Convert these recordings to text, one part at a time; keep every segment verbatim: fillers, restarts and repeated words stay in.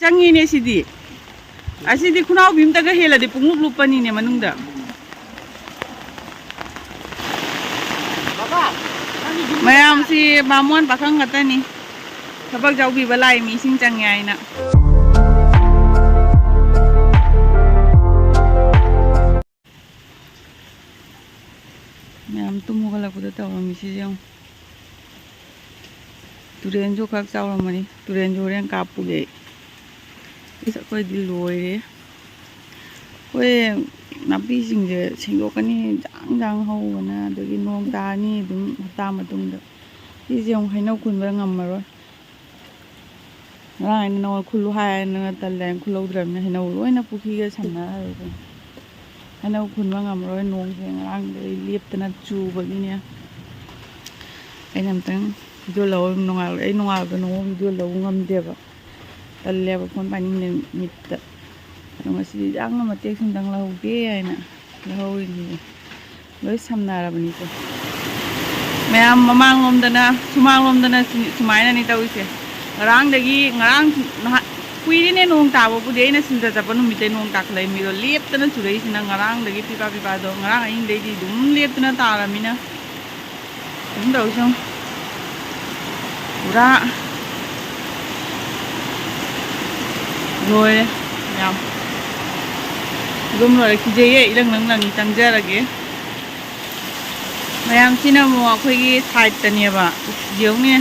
ꯆꯪꯉꯤꯅꯦ ꯁꯤꯗꯤ꯫ ꯑꯁꯤꯗꯤ ꯈꯨꯅꯥꯎꯕꯤ ꯑꯝꯇꯒ ꯍꯦꯜꯂꯗꯤ ꯄꯨꯡꯂꯨꯞ ꯂꯨꯞꯄꯅꯤꯅꯦ ꯃꯅꯨꯡꯗ꯫ ꯃꯌꯥꯝꯁꯤ ꯕꯥꯃꯣꯟ ꯄꯥꯈꯪ ꯈꯛꯇꯅꯤ꯫ ꯊꯕꯛ ꯌꯥꯎꯕꯤꯕ ꯂꯥꯛꯏ ꯃꯤ ꯏꯁꯤꯡ ꯆꯪꯉꯦ ꯍꯥꯏꯅ꯫ ꯃꯌꯥꯝ ꯇꯨꯝ ꯍꯧꯒꯠꯂꯛꯄꯗ ꯇꯧꯔꯝꯃꯤꯁꯤ ꯌꯦꯡꯉꯨ꯫ ꯇꯨꯔꯦꯟꯁꯨ ꯈꯔ ꯆꯥꯎꯔꯝꯃꯅꯤ꯫ ꯇꯨꯔꯦꯟꯁꯨ ꯍꯣꯔꯦꯟ ꯀꯥꯞꯄꯨꯒꯦ ꯑꯩ꯫ ꯏꯁ, ꯑꯩꯈꯣꯏꯗꯤ ꯂꯣꯏꯔꯦ꯫ ꯑꯩꯈꯣꯏ ꯅꯥꯄꯤꯁꯤꯡꯁꯦ ꯁꯦꯡꯗꯣꯛꯀꯅꯤ, ꯖꯥꯡ ꯖꯥꯡ ꯍꯧꯕꯅ, ꯑꯗꯒꯤ ꯅꯣꯡ ꯇꯥꯔꯅꯤ ꯑꯗꯨꯝ ꯍꯞꯇꯥ ꯃꯇꯨꯡꯗ꯫ ꯁꯤꯁꯦ ꯑꯃꯨꯛ ꯍꯩꯅꯧ ꯈꯨꯟꯕ ꯉꯝꯃꯔꯣꯏ꯫ ꯉꯔꯥꯡ ꯑꯩꯅ ꯅꯉꯣꯟꯗ ꯈꯨꯜꯂꯨ ꯍꯥꯏ, ꯅꯪꯅ ꯇꯜꯂꯦ ꯍꯥꯏꯅ ꯈꯨꯜꯍꯧꯗ꯭ꯔꯕꯅꯤꯅ ꯍꯩꯅꯧ ꯂꯣꯏꯅ ꯄꯨꯈ꯭ꯔꯤꯒ ꯁꯝꯅꯈ꯭ꯔꯦ꯫ ꯍꯩꯅꯧ ꯈꯨꯟꯕ ꯉꯝꯃꯔꯣꯏ, ꯅꯣꯡꯁꯦ ꯉꯔꯥꯡꯗꯒꯤ ꯂꯦꯞꯇꯅ ꯆꯨꯕꯒꯤꯅꯦ꯫ ꯑꯩꯅ ꯑꯝꯇꯪ ꯚꯤꯗꯤꯑꯣ ꯂꯧꯔ ꯅꯣꯡꯉꯥꯜ-, ꯑꯩ ꯅꯣꯡꯉꯥꯜꯕ ꯅꯉꯣꯟꯗ ꯚꯤꯗꯤꯑꯣ ꯂꯧꯕ ꯉꯝꯗꯦꯕ꯫ ꯇꯜꯂꯦꯕ ꯐꯣꯟ ꯄꯥꯏꯅꯤꯡꯗꯦ ꯃꯤꯠꯇ꯫ ꯑꯗꯣ ꯉꯁꯤꯗꯤ ꯌꯥꯝꯅ ꯃꯇꯦꯛ ꯁꯤꯝꯇꯪ ꯂꯧꯍꯧꯒꯦ ꯍꯥꯏꯅ ꯂꯧꯍꯧꯔꯤꯅꯤ꯫ ꯂꯣꯏ ꯁꯝꯅꯔꯕꯅꯤꯀꯣ꯫ ꯃꯌꯥꯝ ꯃꯃꯥꯡꯂꯣꯝꯗꯅ, ꯁꯨꯃꯥꯡꯂꯣꯝꯗꯅ ꯁꯤ-, ꯁꯨꯃꯥꯏꯅꯅꯤ ꯇꯧꯔꯤꯁꯦ꯫ ꯉꯔꯥꯡꯗꯒꯤ, ꯉꯔꯥꯡ ꯅꯍꯥꯟ ꯀꯨꯏꯔꯤꯅꯦ ꯅꯣꯡ ꯇꯥꯕꯕꯨꯗꯤ, ꯑꯩꯅ ꯁꯤꯜꯆꯔ ꯆꯠꯄ ꯅꯨꯃꯤꯠꯇꯩ ꯅꯣꯡ ꯇꯥꯈꯠꯂꯛꯏ ꯃꯤꯗꯣ꯫ ꯂꯦꯞꯇꯅ ꯆꯨꯔꯛꯏꯁꯤꯅ ꯉꯔꯥꯡꯗꯒꯤ ꯄꯤꯄꯥ ꯄꯤꯄꯥꯗꯣ, ꯉꯔꯥꯡ ꯑꯍꯤꯡꯗꯩꯗꯤ ꯑꯗꯨꯝ ꯂꯦꯞꯇꯅ ꯇꯥꯔꯃꯤꯅ꯫ ꯑꯗꯨꯝ ꯇꯧꯁꯤ ꯌꯦꯡꯉꯨ꯫ ꯄꯨꯔꯥ ꯂꯣꯏꯔꯦ ꯃꯌꯥꯝ꯫ ꯑꯗꯨꯝ ꯂꯣꯏꯔꯦ꯫ ꯀꯤꯖꯩꯌꯦ, ꯏꯔꯪ ꯂꯪ ꯂꯪꯉꯤ, ꯆꯪꯖꯔꯒꯦ꯫ ꯃꯌꯥꯝꯁꯤꯅ ꯑꯃꯨꯛ ꯑꯩꯈꯣꯏꯒꯤ ꯁꯥꯏꯠꯇꯅꯦꯕ꯫ ꯌꯦꯡꯉꯨꯅꯦ꯫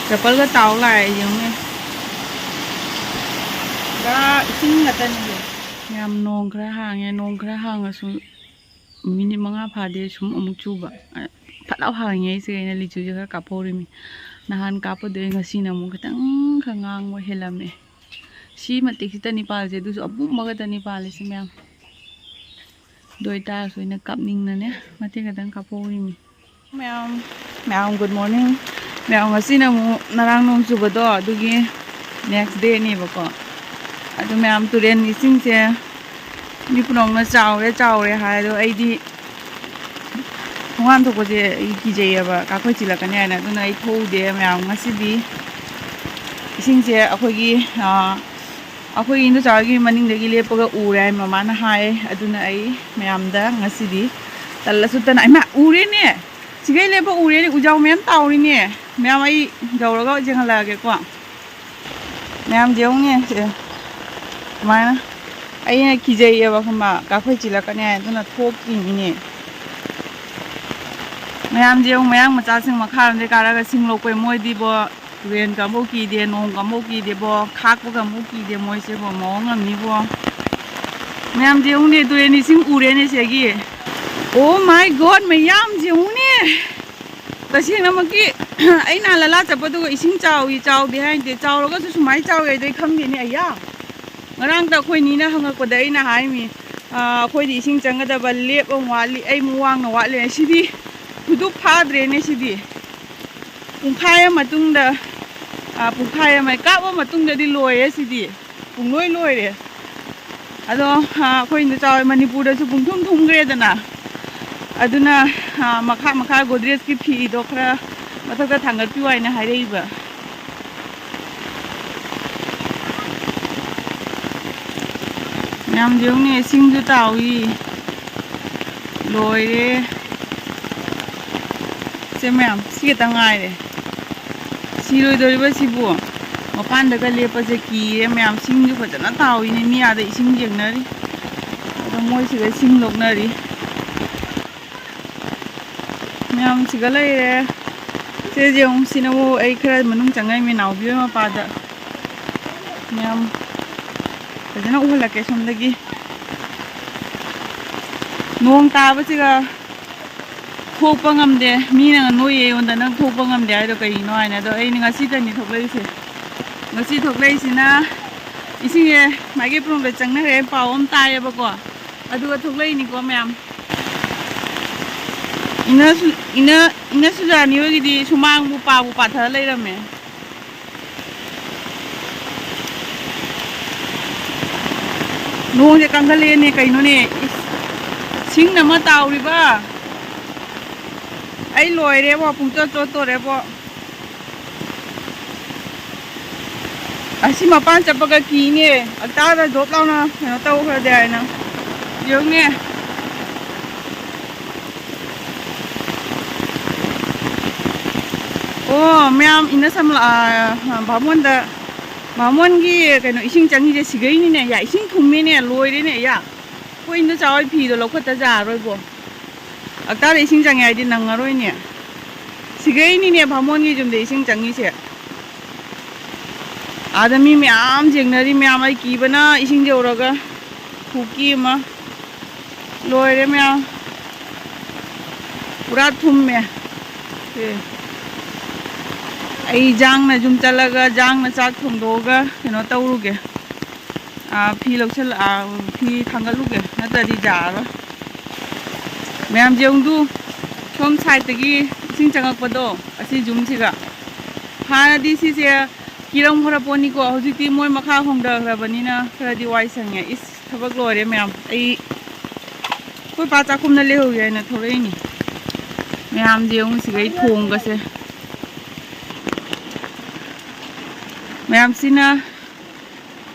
ꯆꯄꯜꯒ ꯇꯥꯎ ꯂꯥꯛꯑꯦ, ꯌꯦꯡꯉꯨꯅꯦ꯫ ꯄꯨꯔꯥ ꯏꯁꯤꯡ ꯉꯥꯛꯇꯅꯤ꯫ ꯌꯥꯝ ꯅꯣꯡ ꯈꯔ ꯍꯥꯡꯉꯦ, ꯅꯣꯡ ꯈꯔ ꯍꯥꯡꯉꯁꯨ ꯃꯤꯅꯤꯠ ꯃꯉꯥ ꯐꯥꯗꯦ ꯁꯨꯝ ꯑꯃꯨꯛ ꯆꯨꯕ꯫ ꯑ, ꯐꯠ ꯂꯥꯎ ꯍꯥꯡꯉꯤꯉꯩꯁꯤꯗ ꯑꯩꯅ ꯂꯤꯆꯨꯁꯦ ꯈꯔ ꯀꯥꯞꯍꯧꯔꯤꯃꯤ꯫ ꯅꯍꯥꯟ ꯀꯥꯞꯄꯗꯩ ꯉꯁꯤꯅ ꯑꯃꯨꯛ ꯈꯤꯇꯪ ꯈꯔ ꯉꯥꯡꯕ ꯍꯦꯜꯂꯝꯃꯦ꯫ ꯁꯤ ꯃꯇꯤꯛꯁꯤꯗꯅꯤ ꯄꯥꯜꯂꯤꯁꯦ, ꯑꯗꯨꯁꯨ ꯑꯄꯨꯝꯕ ꯈꯛꯇꯅꯤ ꯄꯥꯜꯂꯤꯁꯦ ꯃꯌꯥꯝ꯫ ꯑꯗꯨ ꯑꯣꯏꯇꯥꯔꯁꯨ ꯑꯩꯅ ꯀꯥꯞꯅꯤꯡꯅꯅꯦ ꯃꯇꯦꯛ ꯈꯛꯇꯪ ꯀꯥꯞꯍꯧꯔꯤꯃꯤ꯫ ꯃꯌꯥꯝ, ꯃꯌꯥꯝ good morning꯫ ꯃꯌꯥꯝ ꯉꯁꯤꯅ ꯑꯃꯨꯛ ꯉꯔꯥꯡ ꯅꯣꯡ ꯆꯨꯕꯗꯣ ꯑꯗꯨꯒꯤ next dayꯅꯦꯕꯀꯣ꯫ ꯑꯗꯨ ꯃꯌꯥꯝ ꯇꯨꯔꯦꯟ ꯏꯁꯤꯡꯁꯦ ꯃꯤ ꯄꯨꯝꯅꯃꯛꯅ ꯆꯥꯎꯔꯦ ꯆꯥꯎꯔꯦ ꯍꯥꯏ, ꯑꯗꯣ ꯑꯩꯗꯤ ꯊꯣꯡꯒꯥꯟ ꯊꯣꯛꯄꯁꯦ ꯑꯩ ꯀꯤꯖꯩꯌꯦꯕ, ꯀꯥꯈꯣꯏ ꯆꯤꯜꯂꯛꯀꯅꯤ ꯍꯥꯏꯅ꯫ ꯑꯗꯨꯅ ꯑꯩ ꯊꯣꯛꯎꯗꯦ ꯃꯌꯥꯝ ꯉꯁꯤꯗꯤ꯫ ꯏꯁꯤꯡꯁꯦ ꯑꯩꯈꯣꯏꯒꯤ, ꯑ, ꯑꯩꯈꯣꯏꯒꯤ ꯏꯟꯗꯣꯆꯥꯒꯤ ꯃꯅꯤꯡꯗꯒꯤ ꯂꯦꯞꯄꯒ ꯎꯔꯦ ꯍꯥꯏ ꯃꯃꯥꯅ ꯍꯥꯏ꯫ ꯑꯗꯨꯅ ꯑꯩ ꯃꯌꯥꯝꯗ ꯉꯁꯤꯗꯤ ꯇꯜꯂꯁꯨ ꯇꯅ, ꯏꯃꯥ, ꯎꯔꯦꯅꯦ! ꯁꯤꯒꯩ ꯂꯦꯞꯄ ꯎꯔꯦꯅꯦ! ꯎꯖꯥꯎ ꯃꯌꯥꯝ ꯇꯥꯎꯔꯤꯅꯦ! ꯃꯌꯥꯝ, ꯑꯩ ꯌꯧꯔꯒ ꯌꯦꯡꯍꯜꯂꯛꯑꯒꯦꯀꯣ꯫ ꯃꯌꯥꯝ ꯌꯦꯡꯉꯨꯅꯦ ꯁꯦ꯫ ꯁꯨꯃꯥꯏꯅ ꯑꯩꯅ ꯀꯤꯖꯩꯌꯦꯕ, ꯈꯪꯕ? ꯀꯥꯐꯩ ꯆꯤꯜꯂꯛꯀꯅꯤ ꯍꯥꯏ, ꯑꯗꯨꯅ ꯊꯣꯛꯇ꯭ꯔꯤꯅꯤꯅꯦ꯫ ꯃꯌꯥꯝꯁꯦ ꯌꯦꯡꯉꯨ, ꯃꯌꯥꯡ ꯃꯆꯥꯁꯤꯡ ꯃꯈꯥꯔꯣꯝꯗꯩ ꯀꯥꯔꯒ ꯁꯤꯡ ꯂꯣꯛꯄꯩ, ꯃꯣꯏꯗꯤꯕꯣ ꯇꯨꯔꯦꯟꯒ ꯑꯃꯐꯥꯎ ꯀꯤꯗꯦ, ꯅꯣꯡꯒ ꯑꯃꯐꯥꯎ ꯀꯤꯗꯦꯕꯣ, ꯈꯥꯛꯄꯒ ꯑꯃꯐꯥꯎ ꯀꯤꯗꯦ ꯃꯣꯏꯁꯦꯕꯣ, ꯃꯑꯣꯡ ꯑꯃꯅꯤꯕꯣ꯫ ꯃꯌꯥꯝꯁꯦ ꯌꯦꯡꯉꯨꯅꯦ, ꯇꯨꯔꯦꯟ ꯏꯁꯤꯡ ꯎꯔꯦꯅꯦ ꯁꯤꯗꯒꯤ꯫ Oh my God, ꯃꯌꯥꯝꯁꯦ ꯌꯦꯡꯉꯨꯅꯦ꯫ ꯇꯁꯦꯡꯅꯃꯛꯀꯤ ꯑꯩ ꯅꯍꯥꯟ ꯂꯂꯥ ꯆꯠꯄꯗꯨꯒ ꯏꯁꯤꯡ ꯆꯥꯎꯏ ꯆꯥꯎꯗꯦ ꯍꯥꯏꯗꯦ, ꯆꯥꯎꯔꯒꯁꯨ ꯁꯨꯃꯥꯏꯅ ꯆꯥꯎꯋꯦ ꯍꯥꯏꯗꯣ ꯑꯩ ꯈꯪꯗꯦꯅꯦ꯫ ꯑꯌꯥ, ꯉꯔꯥꯡꯇ ꯑꯩꯈꯣꯏ ꯅꯤꯅ ꯍꯪꯉꯛꯄꯗ ꯑꯩꯅ ꯍꯥꯏꯃꯤ, "ꯑꯥ, ꯑꯩꯈꯣꯏꯗꯤ ꯏꯁꯤꯡ ꯆꯪꯒꯗꯕ ꯂꯦꯞ ꯑꯃ ꯋꯥꯠꯂꯤ, ꯑꯩ ꯑꯃꯨꯛ ꯋꯥꯡꯅ ꯋꯥꯠꯂꯦ꯫ ꯁꯤꯗꯤ ꯈꯨꯗꯨꯞ ꯐꯥꯗ꯭ꯔꯦꯅꯦ ꯁꯤꯗꯤ꯫ ꯄꯨꯡꯈꯥꯏ ꯑꯃ ꯃꯇꯨꯡꯗ, ꯑꯥ, ꯄꯨꯡꯈꯥꯏ ꯑꯃ ꯀꯥꯞꯄ ꯃꯇꯨꯡꯗꯗꯤ ꯂꯣꯏꯔꯦ ꯁꯤꯗꯤ꯫ ꯄꯨꯡꯂꯣꯏ ꯂꯣꯏꯔꯦ"꯫ ꯑꯗꯣ, ꯑꯥ, ꯑꯩꯈꯣꯏ ꯏꯟꯗꯣꯆꯥ ꯍꯣꯏ ꯃꯅꯤꯄꯨꯔꯗꯁꯨ ꯄꯨꯡꯊꯨꯝ ꯊꯨꯝꯈ꯭ꯔꯦꯗꯅ꯫ ꯑꯗꯨꯅ, ꯑꯥ, ꯃꯈꯥ ꯃꯈꯥ ꯒꯣꯗ꯭ꯔꯦꯖꯀꯤ ꯐꯤꯗꯣ ꯈꯔ ꯃꯊꯛꯇ ꯊꯥꯡꯒꯠꯄꯤꯌꯨ ꯍꯥꯏꯅ ꯍꯥꯏꯔꯛꯏꯕ꯫ ꯃꯌꯥꯝ ꯌꯦꯡꯉꯨꯅꯦ, ꯏꯁꯤꯡꯁꯨ ꯇꯥꯎꯏ꯫ ꯂꯣꯏꯔꯦ꯫ ꯁꯦ ꯃꯌꯥꯝ, ꯁꯤ ꯈꯛꯇ ꯉꯥꯏꯔꯦ꯫ ꯁꯤꯔꯣꯏꯗꯣꯔꯤꯕ ꯁꯤꯕꯨ꯫ ꯃꯄꯥꯟꯗꯒ ꯂꯦꯞꯄꯁꯦ ꯀꯤꯔꯦ ꯃꯌꯥꯝ꯫ ꯁꯤꯡꯁꯨ ꯐꯖꯅ ꯇꯥꯎꯏꯅꯦ꯫ ꯃꯤ ꯑꯥꯗ ꯏꯁꯤꯡ ꯌꯦꯡꯅꯔꯤ꯫ ꯑꯗꯣ ꯃꯣꯏ ꯁꯤꯗ ꯁꯤꯡ ꯂꯣꯛꯅꯔꯤ꯫ ꯃꯌꯥꯝ ꯁꯤꯒ ꯂꯩꯔꯦ꯫ ꯁꯦ ꯌꯦꯡꯉꯨ, ꯁꯤꯅ ꯑꯃꯨꯛ ꯑꯩ ꯈꯔ ꯃꯅꯨꯡ ꯆꯪꯉꯛꯏ ꯃꯤꯅꯥꯎꯕꯤ ꯍꯣꯏ ꯃꯄꯥꯗ꯫ ꯃꯌꯥꯝ ꯐꯖꯅ ꯎꯍꯜꯂꯛꯀꯦ ꯁꯣꯝꯗꯒꯤ꯫ ꯅꯣꯡ ꯇꯥꯕꯁꯤꯒ ꯊꯣꯛꯄ ꯉꯝꯗꯦ꯫ ꯃꯤꯅ ꯅꯣꯏꯌꯦ ꯑꯩꯉꯣꯟꯗ, "ꯅꯪ ꯊꯣꯛꯄ ꯉꯝꯗꯦ ꯍꯥꯏꯗꯣ ꯀꯩꯒꯤꯅꯣ?" ꯍꯥꯏꯅ꯫ ꯑꯗꯣ ꯑꯩꯅ ꯉꯁꯤꯗꯅꯤ ꯊꯣꯛꯂꯛꯏꯁꯦ꯫ ꯉꯁꯤ ꯊꯣꯛꯂꯛꯏꯁꯤꯅ ꯏꯁꯤꯡꯁꯦ ꯃꯥꯏꯀꯩ ꯄꯨꯝꯂꯣꯝꯗ ꯆꯪꯅꯈ꯭ꯔꯦ ꯄꯥꯎ ꯑꯃ ꯇꯥꯏꯌꯦꯕꯀꯣ꯫ ꯑꯗꯨꯒ ꯊꯣꯛꯂꯛꯏꯅꯤꯀꯣ ꯃꯌꯥꯝ꯫ ꯏꯅ ꯁꯨ-, ꯏꯅ, ꯏꯅ ꯁꯨꯖꯥꯅꯤ ꯍꯣꯏꯒꯤꯗꯤ ꯁꯨꯃꯥꯡꯕꯨ ꯄꯥꯕꯨ ꯄꯥꯊꯔ ꯂꯩꯔꯝꯃꯦ꯫ ꯅꯣꯡꯁꯦ ꯀꯟꯈꯠꯂꯛꯑꯦꯅꯦ, ꯀꯩꯅꯣꯅꯦ? ꯏꯁ, ꯁꯤꯡꯅ ꯑꯃ ꯇꯥꯎꯔꯤꯕ꯫ ꯑꯩ ꯂꯣꯏꯔꯦꯕꯣ, ꯄꯨꯡꯆꯣꯠ ꯆꯣꯠꯇꯣꯔꯦꯕꯣ꯫ ꯑꯁꯤ ꯃꯄꯥꯟ ꯆꯠꯄꯒ ꯀꯤꯅꯦ꯫ ꯑꯛꯇꯥꯗ ꯙꯣꯞ ꯂꯥꯎꯅ ꯀꯩꯅꯣ ꯇꯧꯈ꯭ꯔꯗꯤ ꯍꯥꯏꯅ꯫ ꯌꯦꯡꯉꯨꯅꯦ꯫ ꯑꯣ, ꯃꯌꯥꯝ ꯏꯟꯅ ꯁꯝ-, ꯑꯥ, ꯚꯥꯃꯣꯟꯗ, ꯚꯥꯃꯣꯟꯒꯤ ꯀꯩꯅꯣ ꯏꯁꯤꯡ ꯆꯪꯉꯤꯁꯦ ꯁꯤꯒꯩꯅꯤꯅꯦ꯫ ꯌꯥ, ꯏꯁꯤꯡ ꯊꯨꯝꯃꯦꯅꯦ, ꯂꯣꯏꯔꯦꯅꯦ꯫ ꯌꯥ, ꯑꯩꯈꯣꯏ ꯏꯟꯗꯣ ꯆꯥꯎ ꯍꯣꯏ ꯐꯤꯗꯣ ꯂꯧꯈꯠꯇ ꯌꯥꯔꯔꯣꯏꯕꯣ꯫ ꯑꯛꯇꯥꯗ ꯏꯁꯤꯡ ꯆꯪꯉꯦ ꯍꯥꯏꯗꯤ ꯅꯪꯉꯔꯣꯏꯅꯦ꯫ ꯁꯤꯒꯩꯅꯤꯅꯦ ꯚꯥꯃꯣꯟꯒꯤ ꯌꯨꯝꯗ ꯏꯁꯤꯡ ꯆꯪꯉꯤꯁꯦ꯫ ꯑꯥꯗ ꯃꯤ ꯃꯌꯥꯝ ꯌꯦꯡꯅꯔꯤ ꯃꯌꯥꯝ, ꯑꯩ ꯀꯤꯕꯅ ꯏꯁꯤꯡ ꯌꯧꯔꯒ ꯈꯨꯀꯤ ꯑꯃ꯫ ꯂꯣꯏꯔꯦ ꯃꯌꯥꯝ꯫ ꯄꯨꯔꯥ ꯊꯨꯝꯃꯦ꯫ ꯑꯦ꯫ ꯑꯩ ꯖꯥꯡꯅ ꯌꯨꯝ ꯆꯠꯂꯒ ꯖꯥꯡꯅ ꯆꯥꯛ ꯊꯣꯡꯗꯣꯛꯑꯒ ꯀꯩꯅꯣ ꯇꯧꯔꯨꯒꯦ꯫ ꯑꯥ, ꯐꯤ ꯂꯧꯁꯜ-, ꯑꯥ, ꯐꯤ ꯊꯥꯡꯒꯠꯂꯨꯒꯦ, ꯅꯠꯇ꯭ꯔꯗꯤ ꯌꯥꯔꯔꯣꯏ꯫ ꯃꯌꯥꯝ ꯌꯦꯡꯉꯨꯗꯨ, ꯁꯣꯝ ꯁꯥꯏꯠꯇꯒꯤ ꯏꯁꯤꯡ ꯆꯪꯉꯛꯄꯗꯣ, ꯑꯁꯤ ꯌꯨꯝꯁꯤꯒ꯫ ꯍꯥꯟꯅꯗꯤ ꯁꯤꯁꯦ ꯀꯤꯔꯝꯈ꯭ꯔ ꯄꯣꯠꯅꯤꯀꯣ, ꯍꯧꯖꯤꯛꯇꯤ ꯃꯣꯏ ꯃꯈꯥ ꯍꯣꯡꯊꯈ꯭ꯔꯕꯅꯤꯅ ꯈꯔꯗꯤ ꯋꯥꯏ ꯁꯪꯉꯦ꯫ ꯏꯁ, ꯊꯕꯛ ꯂꯣꯏꯔꯦ ꯃꯌꯥꯝ꯫ ꯑꯩ ꯑꯩꯈꯣꯏ ꯄꯥ ꯆꯥꯛꯈꯨꯝꯗ ꯂꯩꯍꯧꯒꯦ ꯍꯥꯏꯅ ꯊꯣꯛꯂꯛꯏꯅꯤ꯫ ꯃꯌꯥꯝꯁꯦ ꯌꯦꯡꯉꯨ ꯁꯤꯒꯩ ꯊꯣꯡꯒꯁꯦ꯫ ꯃꯌꯥꯝꯁꯤꯅ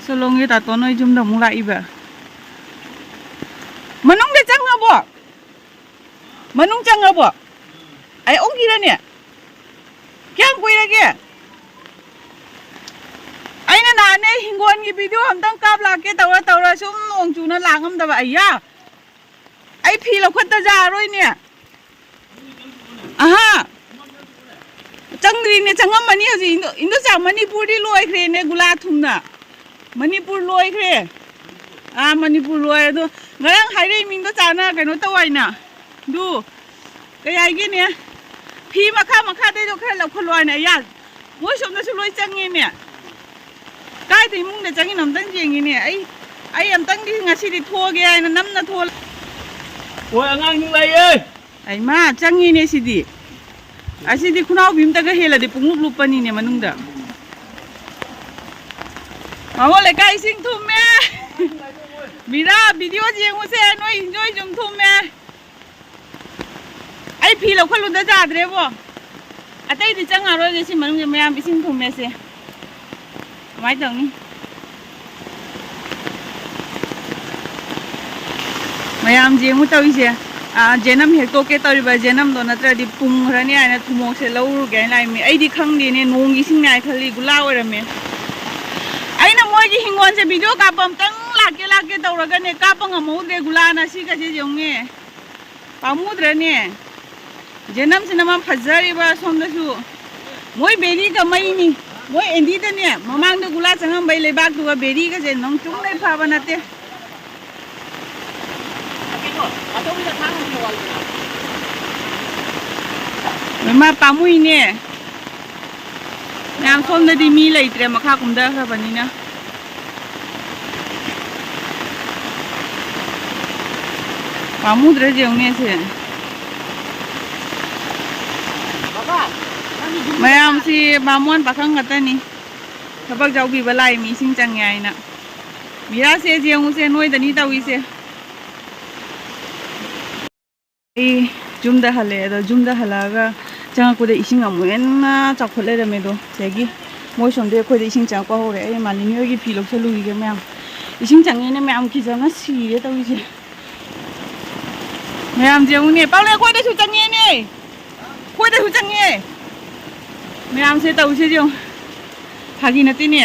ꯁꯣꯂꯣꯡꯒꯤ ꯇꯥꯇꯣꯟ ꯍꯣꯏ ꯌꯨꯝꯗ ꯑꯃꯨꯛ ꯂꯥꯛꯏꯕ꯫ ꯃꯅꯨꯡꯗ ꯆꯪꯉꯕꯣ? ꯃꯅꯨꯡ ꯆꯪꯉꯕꯣ? ꯑꯩ ꯑꯣꯟꯈꯤꯔꯅꯦ? ꯀꯌꯥꯝ ꯀꯨꯏꯔꯒꯦ? ꯑꯩꯅ ꯅꯍꯥꯟꯅꯦ ꯍꯤꯡꯒꯣꯜꯒꯤ ꯚꯤꯗꯤꯑꯣ ꯑꯝꯇꯪ ꯀꯥꯞ ꯂꯥꯛꯀꯦ ꯇꯧꯔ ꯇꯧꯔ ꯁꯨꯝ ꯅꯣꯡ ꯆꯨꯅ ꯂꯥꯛ ꯉꯝꯗꯕ꯫ ꯑꯩꯌꯥ! ꯑꯩ ꯐꯤ ꯂꯧꯈꯠꯇ ꯌꯥꯔꯣꯏꯅꯦ꯫ ꯑꯍꯥ꯫ ꯆꯪꯗ꯭ꯔꯤꯅꯦ, ꯆꯪꯉꯝꯃꯅꯤ ꯍꯧꯖꯤꯛ꯫ ꯏꯟꯗꯣ-, ꯏꯟꯗꯣꯆꯥ, ꯃꯅꯤꯄꯨꯔꯗꯤ ꯂꯣꯏꯈ꯭ꯔꯦꯅꯦ ꯒꯨꯂꯥ ꯊꯨꯝꯅ꯫ ꯃꯅꯤꯄꯨꯔ ꯂꯣꯏꯈ꯭ꯔꯦ꯫ ꯑꯥ, ꯃꯅꯤꯄꯨꯔ ꯂꯣꯏ꯫ ꯑꯗꯣ ꯉꯔꯥꯡ ꯍꯥꯏꯔꯛꯏ ꯃꯤ ꯏꯟꯗꯣꯆꯥꯅ ꯀꯩꯅꯣ ꯇꯧ ꯍꯥꯏꯅ꯫ ꯑꯗꯨ ꯀꯩ ꯍꯥꯏꯒꯦꯅꯦ? ꯐꯤ ꯃꯈꯥ ꯃꯈꯥꯗꯩꯗꯣ ꯈꯔ ꯂꯧꯈꯠꯂꯣ ꯍꯥꯏꯅ꯫ ꯑꯩꯌꯥ, ꯃꯣꯏ ꯁꯣꯝꯗꯁꯨ ꯂꯣꯏ ꯆꯪꯉꯦꯅꯦ꯫ ꯀꯥꯏꯗ ꯏꯃꯨꯡꯗ ꯆꯪꯉꯤꯅꯣ ꯑꯝꯇꯪ ꯌꯦꯡꯉꯤꯅꯦ꯫ ꯑꯩ, ꯑꯩ ꯑꯝꯇꯪꯗꯤ ꯉꯁꯤꯗꯤ ꯊꯣꯛꯑꯒꯦ ꯍꯥꯏꯅ ꯅꯝꯅ ꯊꯣꯛꯂ-, ꯍꯣꯏ, ꯑꯉꯥꯡꯁꯤꯡ ꯂꯥꯛꯑꯦ꯫ ꯑꯩꯃꯥ, ꯆꯪꯉꯤꯅꯦ ꯁꯤꯗꯤ꯫ ꯑꯁꯤꯗꯤ ꯈꯨꯅꯥꯎꯕꯤ ꯑꯝꯇꯒ ꯍꯦꯜꯂꯗꯤ ꯄꯨꯡꯂꯨꯞ ꯂꯨꯞꯄꯅꯤꯅꯦ ꯃꯅꯨꯡꯗ꯫ ꯃꯥꯃꯣ ꯂꯩꯀꯥꯏ ꯏꯁꯤꯡ ꯊꯨꯝꯃꯦ꯫ ꯃꯤꯔꯥ, ꯚꯤꯗꯤꯑꯣ ꯌꯦꯡꯉꯨꯁꯦ, ꯅꯣꯏ, ꯅꯣꯏ ꯌꯨꯝ ꯊꯨꯝꯃꯦ꯫ ꯑꯩ ꯐꯤ ꯂꯧꯈꯠꯂꯨꯗ ꯌꯥꯗ꯭ꯔꯦꯕꯣ꯫ ꯑꯇꯩꯗꯤ ꯆꯪꯉꯔꯣꯏꯒꯦ ꯁꯤ ꯃꯅꯨꯡꯗ, ꯃꯌꯥꯝ ꯏꯁꯤꯡ ꯊꯨꯝꯃꯦꯁꯦ꯫ ꯀꯃꯥꯏꯅ ꯇꯧꯅꯤ? ꯃꯌꯥꯝ ꯌꯦꯡꯉꯨ ꯇꯧꯔꯤꯁꯦ꯫ ꯑꯥ, ꯖꯦꯅꯝ ꯍꯦꯛꯇꯣꯛꯀꯦ ꯇꯧꯔꯤꯕ ꯖꯦꯅꯝꯗꯣ ꯅꯠꯇ꯭ꯔꯗꯤ ꯄꯨꯝꯈ꯭ꯔꯅꯤ ꯍꯥꯏꯅ ꯊꯨꯝꯃꯣꯛꯁꯦ ꯂꯧꯔꯨꯒꯦ ꯍꯥꯏꯅ ꯂꯥꯛꯏꯃꯤ꯫ ꯑꯩꯗꯤ ꯈꯪꯗꯦꯅꯦ, ꯅꯣꯡꯒꯤ ꯏꯁꯤꯡꯅꯦ ꯍꯥꯏ ꯈꯜꯂꯤ, ꯒꯨꯂꯥ ꯑꯣꯏꯔꯝꯃꯦ꯫ ꯑꯩꯅ ꯃꯣꯏꯒꯤ ꯍꯤꯡꯒꯣꯜꯁꯦ ꯚꯤꯗꯤꯑꯣ ꯀꯥꯞꯄ ꯑꯝꯇꯪ ꯂꯥꯛꯀꯦ ꯂꯥꯛꯀꯦ ꯇꯧꯔꯒꯅꯦ, ꯀꯥꯞꯄ ꯉꯝꯍꯧꯗ꯭ꯔꯦ ꯒꯨꯂꯥꯅ꯫ ꯁꯤꯒꯁꯦ ꯌꯦꯡꯉꯨꯅꯦ, ꯄꯥꯝꯃꯨꯗ꯭ꯔꯅꯦ? ꯖꯦꯅꯝꯁꯤꯅ ꯃꯥ ꯐꯖꯔꯤꯕ ꯁꯣꯝꯗꯁꯨ꯫ ꯃꯣꯏ ꯕꯦꯔꯤꯒ ꯃꯩꯅꯤ꯫ ꯃꯣꯏ ꯑꯦꯟꯗꯤꯗꯅꯦ, ꯃꯃꯥꯡꯗ ꯒꯨꯂꯥ ꯆꯪꯉꯝꯕꯩ ꯂꯩꯕꯥꯛꯇꯨꯒ ꯕꯦꯔꯤꯒꯁꯦ ꯅꯪ ꯆꯨꯝꯅꯩ ꯐꯕ ꯅꯠꯇꯦ꯫ ꯃꯥ ꯄꯥꯝꯃꯨꯏꯅꯦ꯫ ꯃꯌꯥꯝ ꯁꯣꯝꯗꯗꯤ ꯃꯤ ꯂꯩꯇ꯭ꯔꯦ, ꯃꯈꯥ ꯀꯨꯝꯊꯈ꯭ꯔꯕꯅꯤꯅ꯫ ꯄꯥꯝꯃꯨꯗ꯭ꯔꯥ ꯌꯦꯡꯉꯨꯅꯦ ꯁꯦ꯫ ꯃꯌꯥꯝꯁꯤ ꯕꯥꯃꯣꯟ ꯄꯥꯈꯪ ꯈꯛꯇꯅꯤ꯫ ꯊꯕꯛ ꯌꯥꯎꯕꯤꯕ ꯂꯥꯛꯏ ꯃꯤ ꯏꯁꯤꯡ ꯆꯪꯉꯦ ꯍꯥꯏꯅ꯫ ꯃꯤꯔꯥꯁꯦ ꯌꯦꯡꯉꯨꯁꯦ, ꯅꯣꯏꯗꯅꯤ ꯇꯧꯔꯤꯁꯦ꯫ ꯑꯩ ꯌꯨꯝꯗ ꯍꯜꯂꯛꯑꯦ꯫ ꯑꯗꯣ ꯌꯨꯝꯗ ꯍꯜꯂꯛꯑꯒ ꯆꯪꯉꯛꯄꯗ ꯏꯁꯤꯡ ꯑꯃꯨꯛ ꯍꯦꯟꯅ ꯆꯥꯎꯈꯠ ꯂꯩꯔꯝꯃꯦ꯫ ꯑꯗꯣ ꯁꯤꯗꯒꯤ ꯃꯣꯏ ꯁꯣꯝꯗꯒꯤ ꯑꯩꯈꯣꯏꯗ ꯏꯁꯤꯡ ꯆꯪꯉꯛꯄ ꯍꯧꯔꯦ꯫ ꯑꯩ ꯃꯥꯂꯤꯅꯤ ꯍꯣꯏꯒꯤ ꯐꯤ ꯂꯧꯁꯜꯂꯨꯈꯤꯒꯦ꯫ ꯃꯌꯥꯝ ꯏꯁꯤꯡ ꯆꯪꯉꯦꯅ ꯃꯌꯥꯝ ꯀꯤꯖꯅ ꯁꯤꯔꯦ ꯇꯧꯔꯤꯁꯦ꯫ ꯃꯌꯥꯝꯁꯦ ꯌꯦꯡꯉꯨꯅꯦ, ꯄꯥꯎꯂꯦ, ꯑꯩꯈꯣꯏꯗꯁꯨ ꯆꯪꯉꯦꯅꯦ, ꯑꯩꯈꯣꯏꯗꯁꯨ ꯆꯪꯉꯦ꯫ ꯃꯌꯥꯝꯁꯦ ꯇꯧꯔꯤꯁꯦ ꯌꯦꯡꯉꯨ, ꯐꯥꯒꯤ ꯅꯠꯇꯦꯅꯦ꯫